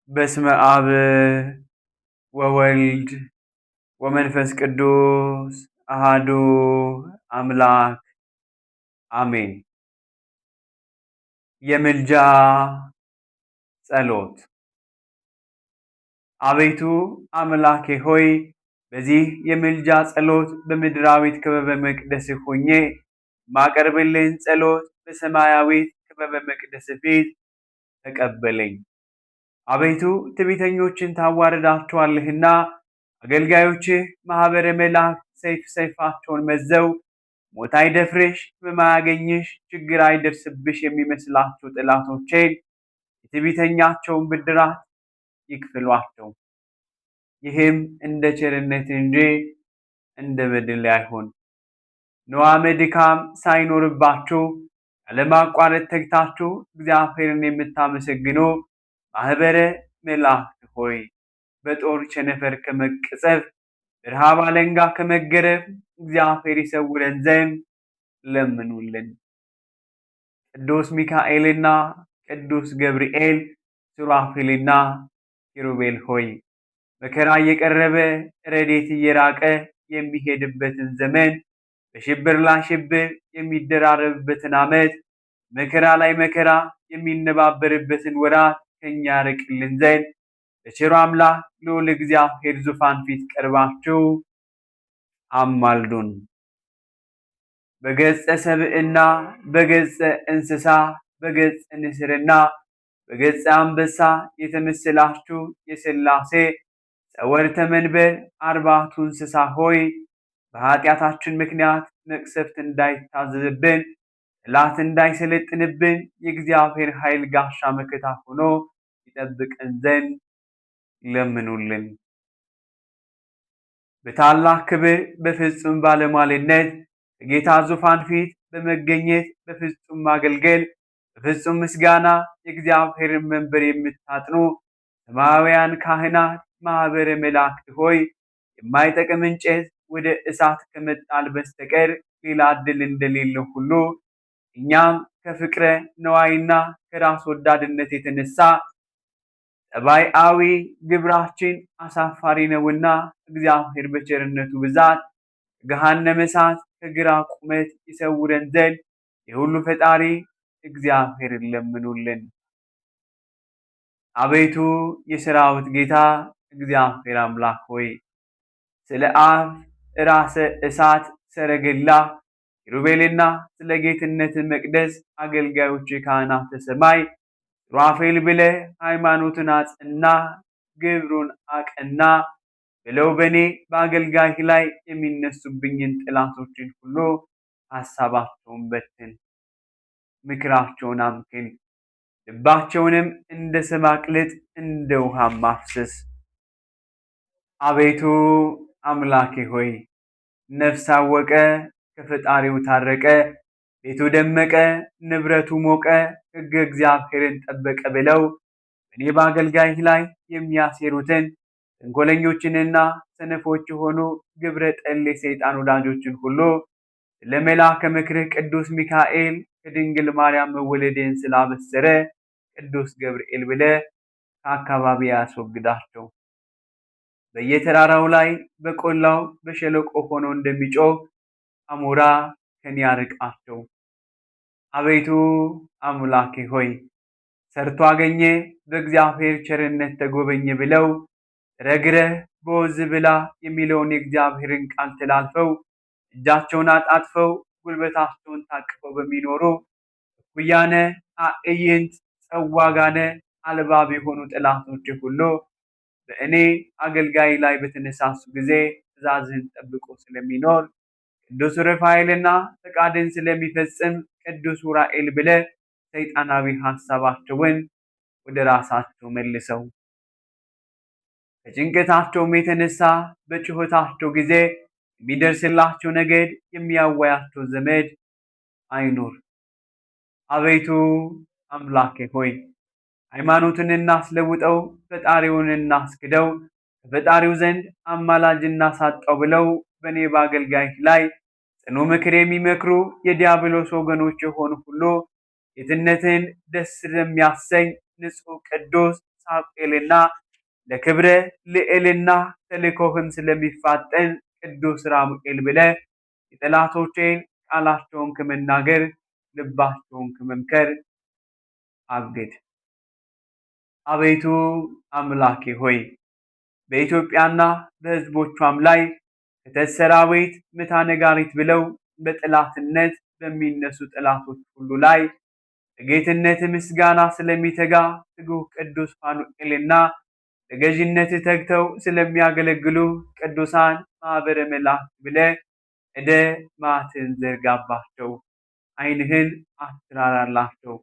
በስመ አብ ወወልድ ወመንፈስ ቅዱስ አሃዱ አምላክ አሜን። የምልጃ ጸሎት። አቤቱ አምላኬ ሆይ፣ በዚህ የምልጃ ጸሎት በምድራዊት ክበበ መቅደስ ሆኜ የማቀርብልህን ጸሎት በሰማያዊት ክበበ መቅደስ ፊት ተቀበለኝ። አቤቱ፣ ትዕቢተኞችን ታዋርዳቸዋለህና፣ አገልጋዮችህ ማኅበረ መላእክት ሰይፍ ሰይፋቸውን መዘው ሞት አይደፍርሽ፣ ሕመም አያገኝሽ፣ ችግር አይደርስብሽ የሚመስላቸው ጠላቶቼን የትዕቢተኛቸውን ብድራት ይክፈሏቸው። ይህም እንደ ቸርነት እንጂ እንደ በደል አይሁን። ንዋመ ድካም ሳይኖርባችሁ ያለማቋረጥ ተግታችሁ እግዚአብሔርን የምታመሰግኑ ማኅበረ መላእክት ሆይ፣ በጦር ቸነፈር ከመቀጸፍ፣ በረሃብ አለንጋ ከመገረፍ እግዚአብሔር ይሰውረን ዘንድ ለምኑልን። ቅዱስ ሚካኤልና ቅዱስ ገብርኤል፣ ሱራፌልና ኪሩቤል ሆይ፣ መከራ እየቀረበ ረድኤት እየራቀ የሚሄድበትን ዘመን፣ በሽብር ላይ ሽብር የሚደራረብበትን ዓመት፣ መከራ ላይ መከራ የሚነባበርበትን ወራት ከኛ ያርቅልን ዘንድ በቸሩ አምላክ ልዑል እግዚአብሔር ዙፋን ፊት ቀርባችሁ አማልዱን። በገጸ ሰብእና፣ በገጸ እንስሳ፣ በገጸ ንስርና፣ በገጸ አንበሳ የተመሰላችሁ የሥላሴ ጸወርተ መንበር አርባዕቱ እንስሳ ሆይ፣ በኃጢአታችን ምክንያት መቅሰፍት እንዳይታዘዝብን፣ ጠላት እንዳይሰለጥንብን የእግዚአብሔር ኃይል ጋሻ መከታ ሆኖ ይጠብቀን ዘንድ ለምኑልን። በታላቅ ክብር በፍጹም ባለሟልነት በጌታ ዙፋን ፊት በመገኘት በፍጹም ማገልገል በፍጹም ምስጋና የእግዚአብሔርን መንበር የምታጥኑ ሰማያውያን ካህናት ማኅበረ መላእክት ሆይ፣ የማይጠቅም እንጨት ወደ እሳት ከመጣል በስተቀር ሌላ ዕድል እንደሌለው ሁሉ እኛም ከፍቅረ ነዋይና ከራስ ወዳድነት የተነሳ ጠባይአዊ ግብራችን አሳፋሪ ነውና እግዚአብሔር በቸርነቱ ብዛት ከገሃነመ እሳት ከግራ ቁመት ይሰውረን ዘንድ የሁሉ ፈጣሪ እግዚአብሔርን ለምኑልን። አቤቱ የሰራዊት ጌታ እግዚአብሔር አምላክ ሆይ፣ ስለ አፍ ራሰ እሳት ሰረገላ ኪሩቤልና ስለ ጌትነት መቅደስ አገልጋዮች ካህናተ ሰማይ ሱራፌል ብለህ ሃይማኖትን አጸና፣ ግብሩን አቀና ብለው በእኔ በአገልጋይህ ላይ የሚነሱብኝን ጠላቶችን ሁሉ ሐሳባቸውን በትን፣ ምክራቸውን አምክን፣ ልባቸውንም እንደ ሰም አቅልጥ፣ እንደ ውሃም አፍስስ። አቤቱ አምላኬ ሆይ፣ ነፍስ አወቀ፣ ከፈጣሪው ታረቀ፣ ቤቱ ደመቀ፣ ንብረቱ ሞቀ፣ ሕገ እግዚአብሔርን ጠበቀ ብለው በእኔ በአገልጋይህ ላይ የሚያሴሩትን ተንኮለኞችንና ሰነፎች የሆኑ ግብረ ጠል የሰይጣን ወዳጆችን ሁሉ ለመልአከ ምክርህ ቅዱስ ሚካኤል፣ ከድንግል ማርያም መወለዴን ስላበሰረ ቅዱስ ገብርኤል ብለህ ከአካባቢ ያስወግዳቸው። በየተራራው ላይ በቆላው በሸለቆ ሆኖ እንደሚጮህ አሞራ ከኔ ያርቃቸው። አቤቱ አምላኬ ሆይ፣ ሰርቶ አገኘ፣ በእግዚአብሔር ቸርነት ተጎበኘ ብለው ረግረህ በወዝ ብላ የሚለውን የእግዚአብሔርን ቃል ተላልፈው እጃቸውን አጣጥፈው ጉልበታቸውን ታቅፈው በሚኖሩ እኩያነ አዕይንት ጸዋጋነ አልባብ የሆኑ ጠላቶች ሁሉ በእኔ አገልጋይ ላይ በተነሳሱ ጊዜ ትእዛዝህን ጠብቆ ስለሚኖር ቅዱስ ሩፋኤልና ፈቃድን ስለሚፈጽም ቅዱስ ኡራኤል ብለህ ሰይጣናዊ ሐሳባቸውን ወደ ራሳቸው መልሰው። ከጭንቀታቸውም የተነሳ በጩኸታቸው ጊዜ የሚደርስላቸው ነገድ፣ የሚያወያቸው ዘመድ አይኑር። አቤቱ አምላኬ ሆይ፣ ሃይማኖትን እናስለውጠው፣ ፈጣሪውን እናስክደው፣ ከፈጣሪው ዘንድ አማላጅ እናሳጣው ብለው በእኔ በአገልጋይህ ላይ ጽኑ ምክር የሚመክሩ የዲያብሎስ ወገኖች የሆኑ ሁሉ ጌትነትን ደስ ለሚያሰኝ ንጹሕ ቅዱስ ሳቁኤልና ለክብረ ልዕልና ተልእኮህም ስለሚፋጠን ቅዱስ ራሙኤል ብለህ የጠላቶቼን ቃላቸውን ከመናገር ልባቸውን ከመምከር አግድ። አቤቱ አምላኬ ሆይ፣ በኢትዮጵያና በሕዝቦቿም ላይ ከተሰራዊት ምታ ነጋሪት ብለው በጠላትነት በሚነሱ ጠላቶች ሁሉ ላይ በጌትነት ምስጋና ስለሚተጋ ትጉህ ቅዱስ ፋኑኤልና በገዥነት ተግተው ስለሚያገለግሉ ቅዱሳን ማኅበረ መላእክት ብለህ እደ መዓትህን ዘርጋባቸው። ዓይንህን አትራራላቸው፣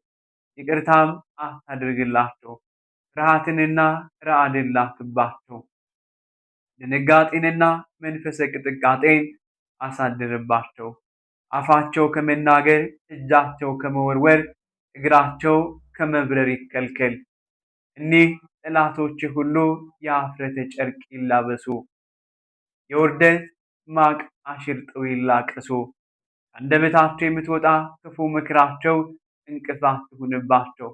ይቅርታም አታድርግላቸው። ፍርሃትንና ረዓድን ላክባቸው። ድንጋጤንና መንፈሰ ቅጥቃጤን አሳድርባቸው። አፋቸው ከመናገር፣ እጃቸው ከመወርወር፣ እግራቸው ከመብረር ይከልከል። እኒህ ጠላቶች ሁሉ የኀፍረተ ጨርቅ ይላበሱ፣ የውርደት ማቅ አሽርጠው ይላቀሱ። ከአንደበታቸው የምትወጣ ክፉ ምክራቸው እንቅፋት ትሁንባቸው።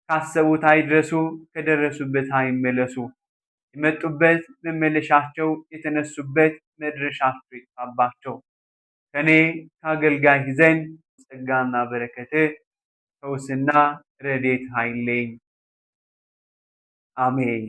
ካሰቡት አይድረሱ፣ ከደረሱበት አይመለሱ። የመጡበት መመለሻቸው፣ የተነሱበት መድረሻቸው ይጥፋባቸው። ከእኔ ከአገልጋይህ ዘንድ ጸጋና በረከትህ ፈውስና ረድኤት አይለየኝ። አሜን።